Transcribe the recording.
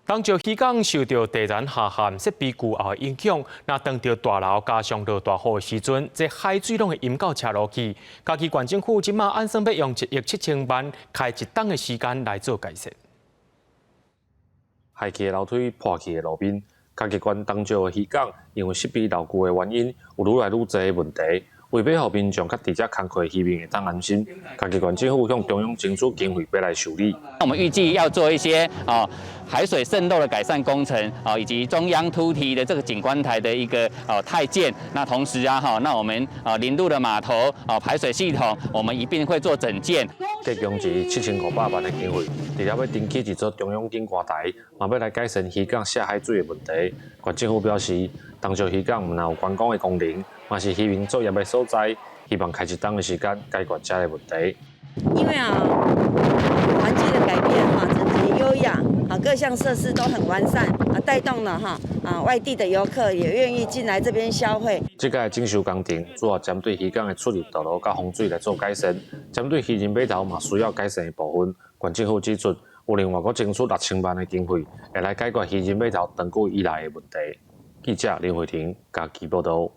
東石漁港受著地層下陷、設備舊後的影響，若當著大樓加上落大雨的時陣，這海水攏會淹到車路去。嘉義縣政府這馬按算欲用1億7千萬，開一冬的時間來做改善。害去的樓梯，破去的路面，嘉義縣東石的漁港因為設備老舊的原因，有愈來愈濟的問題。為欲予民眾佮佇遮工課漁民會當安心，嘉義縣政府向中央爭取經費欲來修理。我們預計要做一些海水滲漏的改善工程啊，以及中央凸堤的這個景觀台的一個汰建。那同時啊哈，那我們臨陸的碼頭啊排水系統，我們一併會做整建。計共是7500萬的經費，除了欲重起一座中央景觀台，嘛欲來改善漁港瀉海水的問題。縣政府表示，東石漁港毋但有觀光的功能，嘛是漁民作業的所在，希望開一冬的時間解決這个問題。因為啊，環境的改變哈，整潔優雅啊，各項設施都很完善啊，帶動了哈啊外地的遊客也願意進來這邊消費。這屆整修工程主要針對漁港的出入道路佮風水來做改善，針對漁人碼頭嘛需要改善的部分。縣政府指出，有另外閣爭取6000萬的經費，會來解決漁人碼頭長久以來的問題。記者林慧婷嘉義報導。